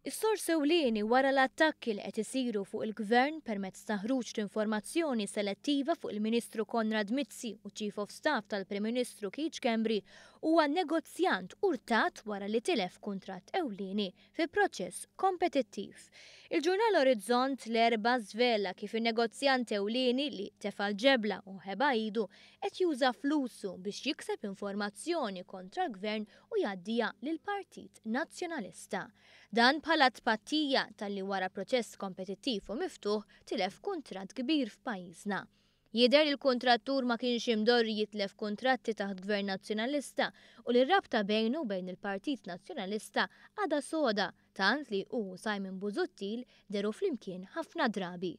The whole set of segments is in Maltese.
Is-sors ewlieni wara l-attakki li qed isiru fuq il-Gvern permezz ta' ħruġ t'informazzjoni selettiva fuq il-Ministru Konrad Mizzi u Chief of Staff tal-Prim Ministru Keith Schembri huwa negozjant urtat wara li tilef kuntratt ewlieni fi proċess kompetittiv. Il-ġurnal Orizzont l-Erbgħa żvela kif in-negozjant ewlieni li tefa' l-ġebla u ħeba idu qed juża flusu biex jikseb informazzjoni kontra l-Gvern u jgħaddiha lill-Partit Nazzjonalista. Dan bħala tpattija talli wara proċess kompetittiv u miftuħ tilef kuntratt kbir f'pajjiżna. Jidher li l-kuntrattur ma kienx imdorri jitlef kuntratti taħt Gvern Nazzjonalista u li r-rabta bejnu u bejn il-Partit Nazzjonalista għadha soda tant li hu u Simon Busuttil dehru flimkien ħafna drabi.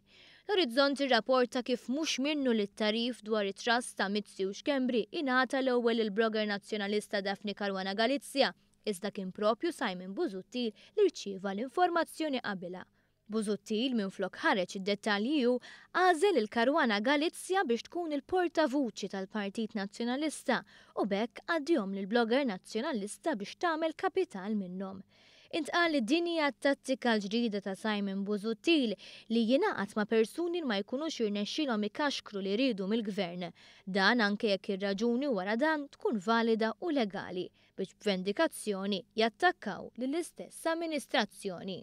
L-Orizzont irrapporta kif mhux minnu li t-tagħrif dwar it-trust ta' Mizzi u Schembri ingħata l-ewwel lill-blogger Nazzjonalista Daphne Caruana Galizia iżda kien propju Simon Busuttil li rċieva l-informazzjoni qabilha. Busuttil minflok ħareġ id-dettalji hu, għażel lil Caruana Galizia biex tkun il-portavuċi tal-Partit Nazzjonalista u b'hekk għaddihom lill-blogger Nazzjonalista biex tagħmel kapital minnhom. Intqal li din hija t-tattika l-ġdida ta' Simon Busuttil li jingħaqad ma' persuni li ma jkunux irnexxielhom ikaxkru li riedu mill-Gvern. Dan anke jekk ir-raġuni wara dan tkun valida u legali biex b'vendikazzjoni jattakkaw lill-istess amministrazzjoni.